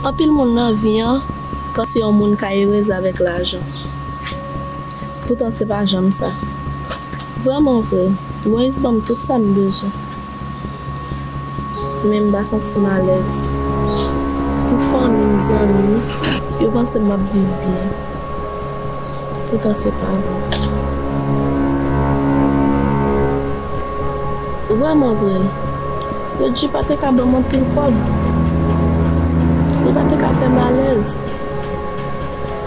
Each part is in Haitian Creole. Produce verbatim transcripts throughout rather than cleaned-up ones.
Anpil moun nan vi an panse yon moun ka erez avèk lajan. Poutan se pa janm sa. Vrèman vre, Moyiz ban m tout sa m bezwen. Men m pa santi m alèz. Pou fanmi m, zanmi m, yo panse m ap viv byen. Poutan se pa vre. Vrèman vre, Yoji pa te ka ban m anpil kòb. Li pa te ka fè m alèz.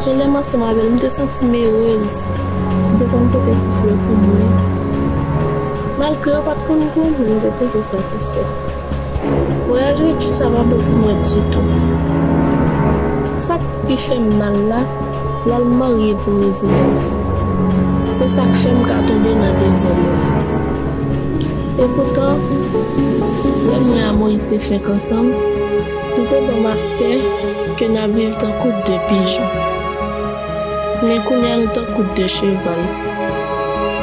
Men lè m ansanm avè l, m te santi m erez. M te konn pote ti flè pou mwen. Malgre yo pa t konn gwo, men m te toujou satisfè. Vwayaj Yoji sa pa bon pou mwen ditou. Sa k pi fè m mal la, l al marye pou rezidans. Se sa k fè m ka tonbe nan dezyèm rans. Epoutan, lè mwen a Moyiz te fenk ansanm, li te ban m aspè ke n ap viv tankou de pijon. Men kounye a nou tankou de cheval.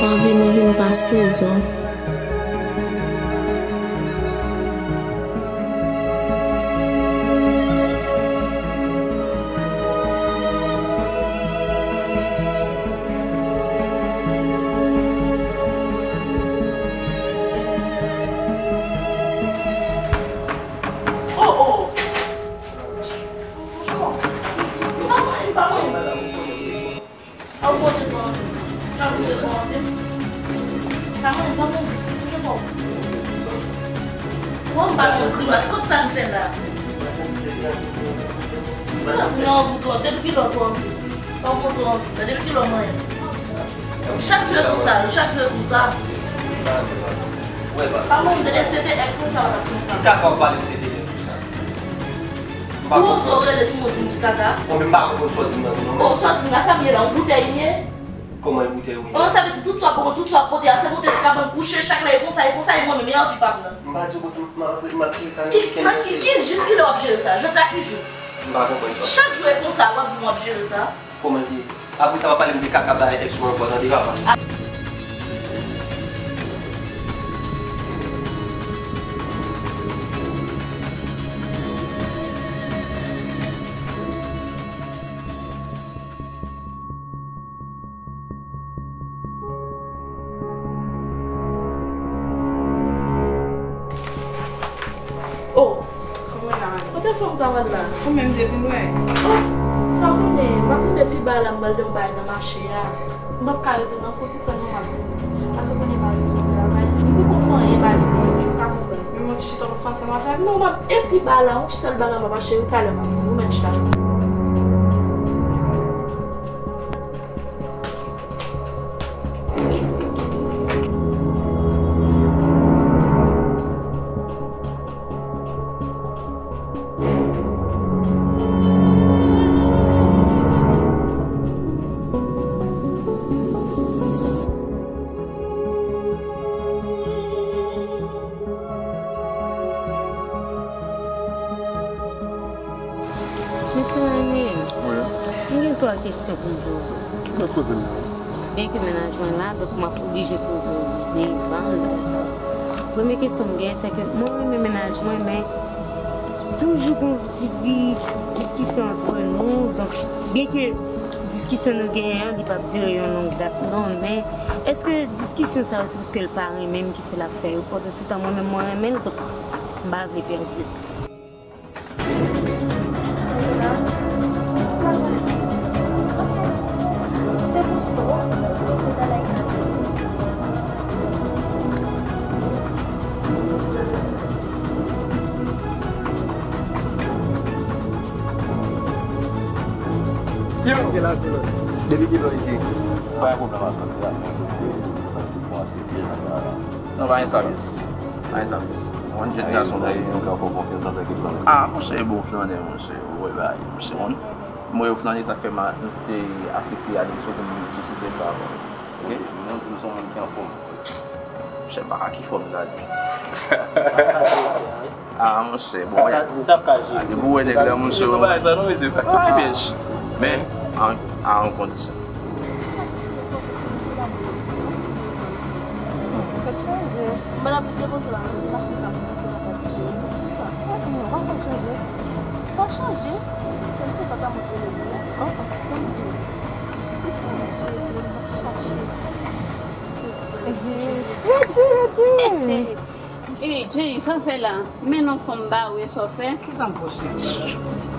Anvi nou vin pa sezon. An bon, je bon. Jan pou je bon, ok? Maman, maman, je bon. Mwen, m pa nan grimas, kot sa m fè la? Sa di nan anvi twò, depi kilè w twò anvi? Pa bon twò anvi, depi kilè w manyen? Chak jou e konsa, chak jou e konsa. Maman, m te di se te ex mwen sa w t ap konsa. Ki kaka w pale m se te ex ou sa? Ou konn sa w rele sou mwen di m ki kaka? Mwen menm m pa konn sa w di m nan tou non. Bon, sa w di m la, sa m ye la, yon boutèy m ye? Kòman yon boutèy ou ye? An, sa vle di tout sa w ap pran, tout sa w ap pote a, se monte sou kabann kouche, chak lè e konsa, e konsa, e mwen menm, e anvi pa m nan. M pa di w konsa, m ap, m ap jere sa nan wikenn nan, cheri. Ki, ki, jis kilè w ap jere sa? Jodi a ki jou? M pa konprann sa. Chak jou e konsa, w ap di m w ap jere sa? Kòman l ye? Apre sa, w ap pale m de kaka bay ex mwen ankò, tande papa. Oh, kòman la? Kote fanm sa pral la? Ou menm te vin wè. Oh, sa w konnen, m ap rive pi ba la, m pral de yon bagay nan mache a. M p ap ka rete nan fouti tan non, m ap vini. Paske w konnen pa gen zòt travay. M poko fè anyen ba li, ou ka konprann. Men yon ti chita w p ap fè ansanm avè m? Non, m ap, e pi ba la, yon sèl bagay m ap achte, talè m ap vini. Ou mèt chita. Mesye Remy, wi, m gen twa kesyon pou m poze w. Kite poze m yo. Byenke mennaj mwen la, donk m ap oblije poze w devan l bagay sa yo. Premye kesyon m gen, se ke mwen renmen mennaj mwen, men toujou gon ti dis-, diskisyon antre nou. Donk, byenke diskisyon nou genyen an, li p ap dire yon long dat non, men èske diskisyon sa yo se paske l pa renmen m ki fè l ap fè yo? Pandansetan mwen menm mwen renmen l, donk m pa vle pèdi l. Yo! Depi kilè w isi? Pa gen pwoblèm avè m, se la. Santi kòmanse byen nan la. Non, pa gen sa, miss. Pa gen sa, miss. Ou konn jèn gason mwen ye. Ah, monchè, bon, flannen, monchè. Ou wè bagay, monchè. Mwen, mwen, flannen, sa k fè m a, m te aksepte ale sou sosyete sa a. Ok? Non, di m se yon moun ki anfòm. Monchè, m pa ka ki fòm m ta di. Sa ka blese, wi. Ah, monchè, bon, sa ka, sa ka jere. Depi w wè nèg la, monchè. Bagay sa, non, mesye. Ay, bèj. Men, a, a yon kondisyon. Tèt chaje. M pa t ap vin depoze la, nan machin sa pou pase nan pati jere. Tout sa. Non, pa fè chaje. Pa chanje. Sèl se pa ta montre lè mwen. Oh, oh, m di w. Ou sonje ke m ap chache ti koze pou lè mwen. Redi, redi. Ey, Jay, sa w fè la? Men non fanm ba ou e sa w fè? Kisa m fè w cheri?